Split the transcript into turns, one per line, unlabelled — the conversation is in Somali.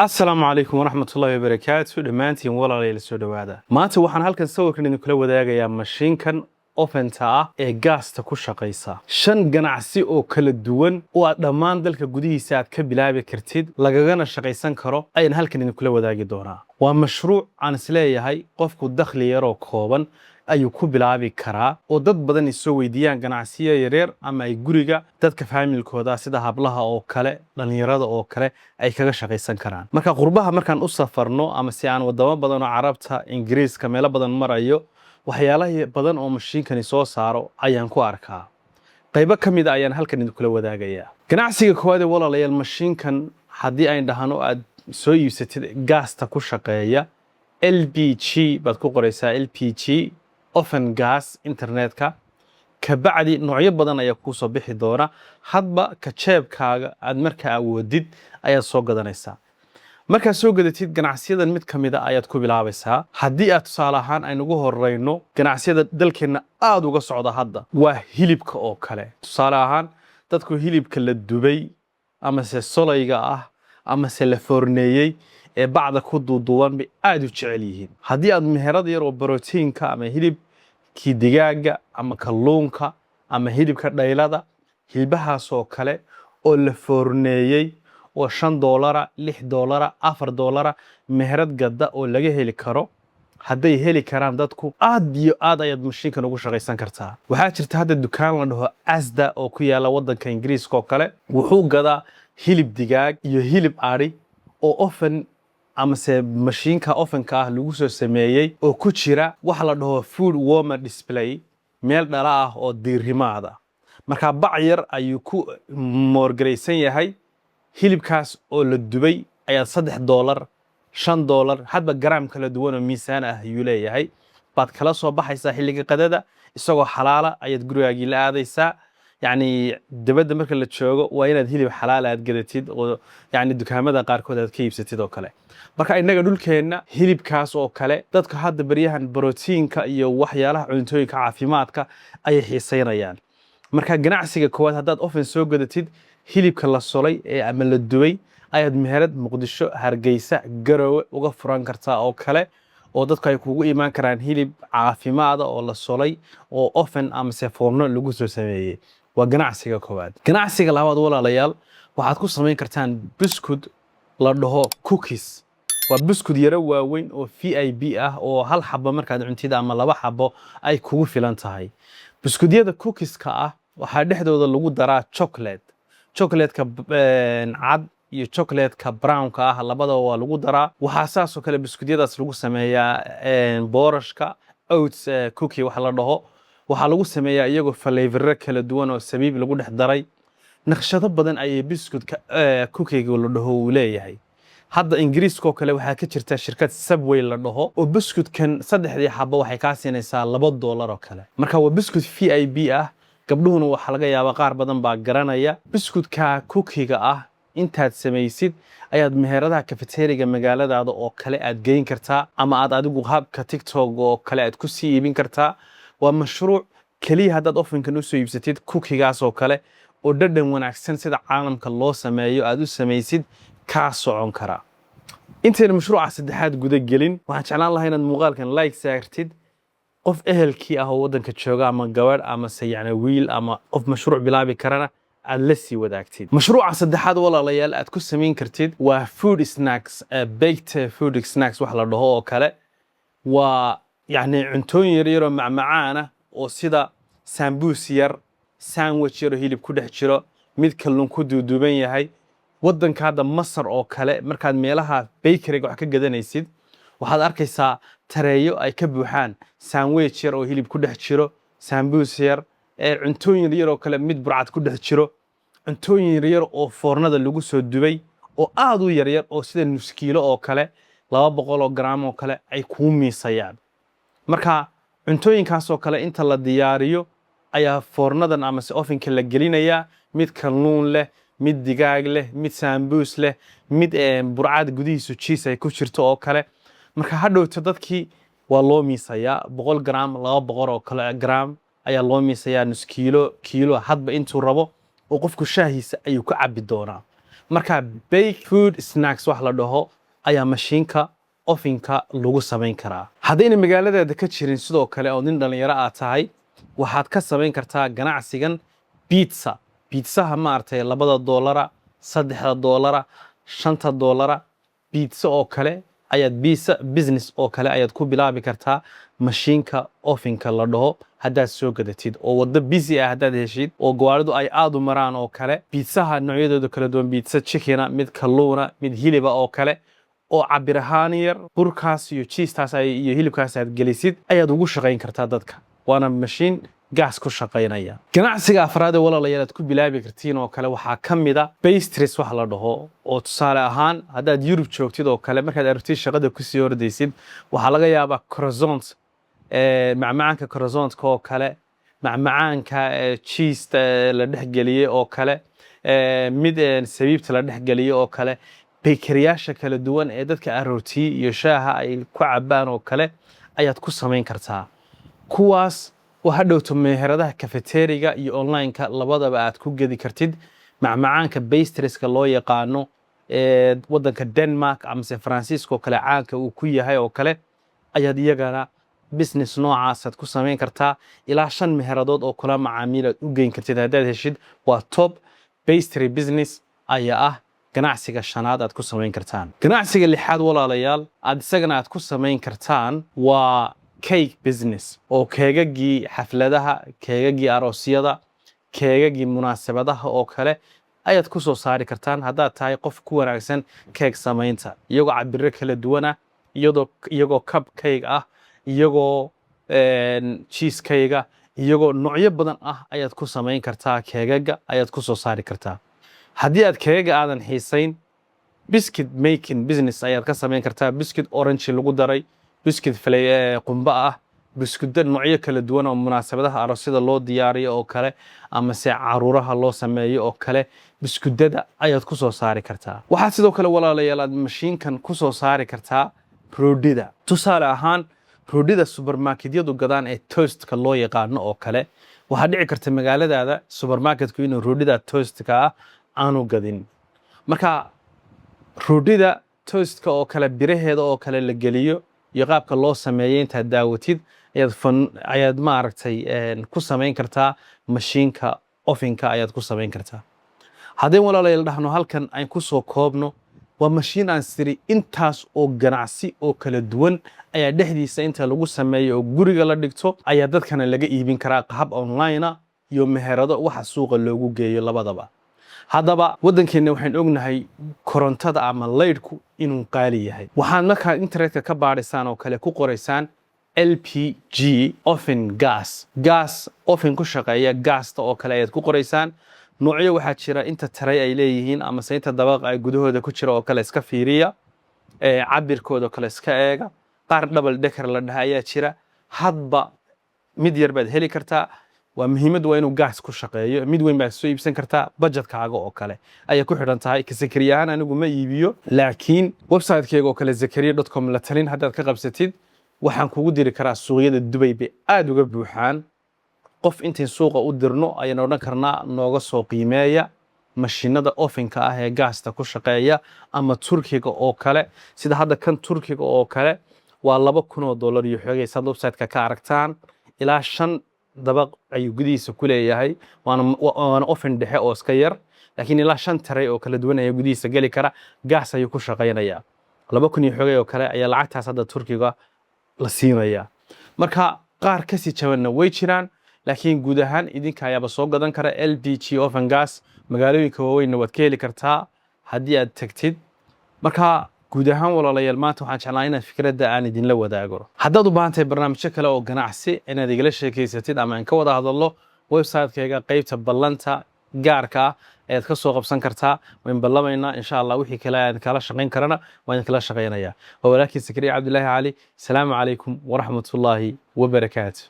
Asalaamu calaykum waraxmatullaahi wabarakaatu. Dhammaantiin walaalayaal, soo dhowaada. Maanta waxaan halkan sawirkan idinkula wadaagayaa mashiinkan oventa ah ee gaasta ku shaqaysa. Shan ganacsi oo kala duwan oo aad dhammaan dalka gudihiisa aad ka bilaabi kartid, lagagana shaqaysan karo, ayaan halkan idinkula wadaagi doonaa. Waa mashruuc aan isleeyahay qofku dakhli yaroo kooban ayuu ku bilaabi karaa, oo dad badan isoo weydiiyaan ganacsiyo yaryar ama ay guriga dadka faamilkooda, sida hablaha oo kale, dhallinyarada oo kale, ay kaga shaqaysan karaan. Marka qurbaha markaan u safarno ama si aan wadamo badan oo Carabta, Ingiriiska, meelo badan marayo, waxyaalaha badan oo mashiinkani soo saaro ayaan ku arkaa. Qaybo ka mid a ayaan halkan idinkula wadaagayaa. Ganacsiga koowaad ee, walaalayaal, mashiinkan haddii ayn dhahno aad soo iibsatid, gaasta ku shaqeeya, LPG baad ku qoraysaa, LPG oven gas internetka. Kabacdi noocyo badan ayaa kuu soo bixi doona. Hadba ka jeebkaaga aad markaa awoodid ayaad soo gadanaysaa. Markaad soo gadatid, ganacsiyadan mid ka mid a ayaad ku bilaabaysaa. Haddii aad tusaale ahaan aynugu horeyno ganacsiyada dalkeenna aada uga socda hadda, waa hilibka oo kale. Tusaale ahaan, dadku hilibka la dubay amase solayga ah amase la foorneeyey ee bacda ku duuduuban bay aada u jecel yihiin. Haddii aad meherad yar oo borotiinka ama hilibkii digaaga ama kalluunka ama hilibka dhaylada, hilbahaasoo kale oo la foorneeyey oo $5, $6, $4 meherad gadda oo laga heli karo, hadday heli karaan dadku, aad iyo aad ayaad mashiinkan ugu shaqaysan kartaa. Waxaa jirta hadda dukaan la dhaho Asda oo ku yaala waddanka Ingiriiska oo kale. Wuxuu gadaa hilib digaag iyo hilib adhi oo oven amase mashiinka ovenka ah lagu soo sameeyey, oo ku jira waxa la dhaho food warmer display, meel dhala ah oo diirimaada. Markaa bac yar ayuu ku moorgaraysan yahay. Hilibkaas oo la dubay ayaad $3, $5, hadba garaam kala duwan oo miisaan ah ayuu leeyahay, baad kala soo baxaysaa xilliga qadada. Isagoo xalaala ayaad gurigaagii la aadaysaa. Yacni dibadda marka la joogo waa inaad hilib xalaal aad gadatid, oo yacni dukaamada qaarkood aad ka iibsatid oo kale. Marka innaga dhulkeenna hilibkaas oo kale, dadka hadda beryahan borotiinka iyo waxyaalaha cuntooyinka caafimaadka ayay xiisaynayaan. Marka ganacsiga koowaad, haddaad oven soo gadatid, hilibka la solay ee ama la dubay ayaad meherad Muqdisho, Hargeysa, Garowe uga furan kartaa oo kale, oo dadku ay kugu imaan karaan hilib caafimaada oo la solay oo oven amase foorno lagu soo sameeyey. Waa ganacsiga koowaad. Ganacsiga labaad, walaalayaal, waxaad ku samayn kartaan buskud la dhaho cookies. Waa buskud yaro waaweyn oo VIP ah, oo hal xabo markaad cuntid ama laba xabo ay kugu filan tahay. Buskudyada cookies-ka ah waxaa dhexdooda lagu daraa chocolate. Chocolate-ka cad iyo chocolate-ka brown-ka ah labadaba waa lagu daraa. Waxaa saasoo kale buskudyadaas lagu sameeyaa boorashka oats cookie waxa la dhaho. Waxaa lagu sameeyaa iyagoo flavoro kala duwan oo sabiib lagu dhex daray. Naqshado badan ayay biscuitka cookiega la dhaho uu leeyahay. Hadda Ingiriiska oo kale waxaa ka jirta shirkad Subway la dhaho, oo buskutkan saddexdii xabo waxay kaa siinaysaa $2 oo kale. Marka waa buskut VIP ah. Gabdhuhuna waxaa laga yaabaa qaar badan baa garanaya. Biskutka cookiega ah intaad samaysid ayaad meheradaha cafeteriga magaaladaada oo kale aad geyn kartaa, ama aad adigu habka TikTok oo kale aad ku sii iibin kartaa. Waa mashruuc keliya haddaad ovenkan usoo iibsatid, cookiegaas oo kale oo dhadhan wanaagsan, sida caalamka loo sameeyo aad u samaysid, kaa socon karaa. Intayna mashruuca saddexaad guda gelin, waxaan jeclaan lahaa inaad muuqaalkan like saartid. Qof ehelkii ah oo waddanka jooga, ama gabadh amase yacni wiil, ama qof mashruuc bilaabi karana aad la sii wadaagtid. Mashruuca saddexaad, walaalayaal, aad ku samayn kartid waa food snacks, baked food snacks wax la dhaho oo kale. Waa yacni cuntooyin yar yaroo macmacaan ah, oo sida sambuus yar, sandwich yar oo hilib ku dhex jiro, mid kalluun ku duuduuban yahay. Waddanka hadda Masar oo kale, markaad meelaha bakeryga wax ka gadanaysid, waxaad arkaysaa tareeyo ay ka buuxaan sandwich yar oo hilib ku dhex jiro, sambuus yar, ee cuntooyin yar oo kale, mid burcad ku dhex jiro, cuntooyin yaryar oo foornada lagu soo dubay oo aad u yaryar, oo sida nus kiilo oo kale, 200 oo garaam oo kale ay kuu miisayaan. Marka cuntooyinkaasoo kale inta la diyaariyo ayaa foornadan amase ovenka la gelinayaa: mid kalluun leh, mid digaag leh, mid sambuus leh, mid burcad gudihiisu cheese ay ku jirto oo kale. Marka hadhowto dadkii waa loo miisayaa, 100 garaam, 200 oo kale garaam ayaa loo miisayaa, nus kiilo, kiilo, hadba intuu rabo oo qofku shaahiisa ayuu ku cabbi doonaa. Marka bake food snacks wax la dhaho ayaa mashiinka ovenka lagu samayn karaa. Haddayna magaaladaada ka jirin sidoo kale oo nin dhallinyaro aad tahay, waxaad ka samayn kartaa ganacsigan pizza. Pizzaha maaragtay, $2, $3, $5 pizza oo kale ayaad, pizza business oo kale ayaad ku bilaabi kartaa mashiinka ovenka la dhaho haddaad soo gadatid, oo waddo busy ah haddaad heshid oo gawaaridu ay aad u maraan oo kale. Pizzaha noocyadooda kala duwan, pizza chickena, mid kalluuna, mid hiliba oo kale, oo cabir ahaan yar burkaas iyo cheesetaas iyo hilibkaas aad gelisid, ayaad ugu shaqayn kartaa dadka, waana mashiin gaas ku shaqaynaya. Ganacsiga afraad ee, walaalayaal, aad ku bilaabi kartiin oo kale waxaa ka mid a pastries wax la dhaho, oo tusaale ahaan haddaad Yurub joogtid oo kale, markaad aragtid shaqada kusii ordaysid, waxaa laga yaabaa croissant, macmacaanka croissantka oo kale, macmacaanka cheese la dhexgeliyey oo kale, mid sabiibta la dhexgeliyey oo kale, bakeryyaasha kala duwan ee dadka aroortii iyo shaaha ay ku cabaan oo kale ayaad ku samayn kartaa, kuwaas oo hadhowto meheradaha cafeteriga iyo online-ka labadaba aad ku gedi kartid. Macmacaanka pastrieska loo yaqaano ee waddanka Denmark amase Faransiiska oo kale caanka uu ku yahay oo kale ayaad iyagana business noocaasaad ku samayn kartaa. Ilaa shan meheradood oo kula macaamiil aad u geyn kartid haddaad heshid, waa top. Pastry business ayaa ah ganacsiga shanaad aad ku samayn kartaan. Ganacsiga lixaad, walaalayaal, aad isagana aad ku samayn kartaan waa cake business, oo keegagii xafladaha, keegagii aroosyada, keegagii munaasabadaha oo kale ayaad ku soo saari kartaan haddaad tahay qof ku wanaagsan keeg samaynta, iyagoo cabiro kala duwan ah, iyadoo iyagoo cup cake ah, iyagoo cheese cake, iyagoo noocyo badan ah ayaad ku samayn kartaa. Keegaga ayaad ku soo saari kartaa. Haddii aad keegaga aadan xiisayn, biscuit making business ayaad ka samayn kartaa. Biscuit orange lagu daray, biscuit qumbo ah, biscuito noocyo kala duwan oo munaasabadaha aroosyada loo diyaariyo oo kale amase caruuraha loo sameeyo oo kale, biskudada ayaad ku soo saari kartaa. Waxaad sidoo kale, walaalayaal, aad mashiinkan ku soo saari kartaa roodhida. Tusaale ahaan, roodhida supermarketyadu gadaan ee toastka loo yaqaano oo kale, waxaa dhici karta magaaladaada supermarketku inuu roodhida toastka ah aanu gadin. Marka roodhida toastka oo kale, biraheeda oo kale la geliyo iyo qaabka loo sameeyo intaad daawatid ayaad fan ayaad maaragtay ku samayn kartaa mashiinka ovenka ayaad ku samayn kartaa. Haddeen, walaalayaal, dhahno halkan aan ku soo koobno, waa mashiin aan siri intaas oo ganacsi oo kala duwan ayaa dhexdiisa inta lagu sameeyo oo guriga la dhigto ayaa dadkana laga iibin karaa hab online ah iyo meherado waxa suuqa loogu geeyo labadaba. Haddaba waddankeenna waxaan ognahay korontada ama laydhku inuu qaali yahay. Waxaad markaa internetka ka baadhaysaan oo kale ku qoraysaan LPG oven gas, gas oven ku shaqeeya gaasta oo kale ayaad ku qoraysaan. Noocyo waxaa jira, inta taray ay leeyihiin amase inta dabaq ay gudahooda ku jira oo kale iska fiiriya, cabirkooda oo kale iska eega. Qaar double decker la dhaha ayaa jira. Hadba mid yar baad heli kartaa. Waa muhiimaddu waa inuu gaas ku shaqeeyo. Mid weyn baad soo iibsan kartaa, budgetkaaga oo kale ayay ku xidhan tahay. Ka Zakariya ahaan anigu ma iibiyo, laakiin website-kayga oo kale zakariya.com la talin haddaad ka qabsatid, waxaan kugu diri karaa suuqyada Dubay bay aada uga buuxaan. Qof intayn suuqa u dirno ayaan odhan karnaa nooga soo qiimeeya mashiinada ovenka ah ee gaasta ku shaqeeya ama Turkiga oo kale. Sida hadda kan Turkiga oo kale waa $2,000 iyo xoogay, saad website-ka ka aragtaan. Ilaa shan dabaq ayuu gudihiisa ku leeyahay, waana oven dhexe oo iska yar, laakiin ilaa shan taray oo kala duwan ayaa gudihiisa geli kara. Gaas ayuu ku shaqaynayaa. 2,000 iyo xoogay oo kale ayaa lacagtaas hadda Turkiga la siinayaa. Marka qaar kasii jabanna way jiraan, laakiin guud ahaan idinka ayaaba soo gadan kara LPG oven gas. Magaalooyinka waaweynna waad ka heli kartaa haddii aad tagtid. Marka guud ahaan, walaalayaal, maanta waxaan jeclaa inaan fikradda aan idinla wadaago. Haddaad u baahan tahay barnaamijyo kale oo ganacsi inaad igala sheekaysatid ama aan ka wada hadallo, website-kayga qeybta ballanta gaarka ah ayaad ka soo qabsan kartaa. Wayn ballamaynaa, insha Allah. Wixii kale aan kala shaqayn karana waan idin kala shaqaynayaa. Waa walaalkiin Sakariya Cabdilaahi Cali. Asalaamu calaykum waraxmatullaahi wabarakaatu.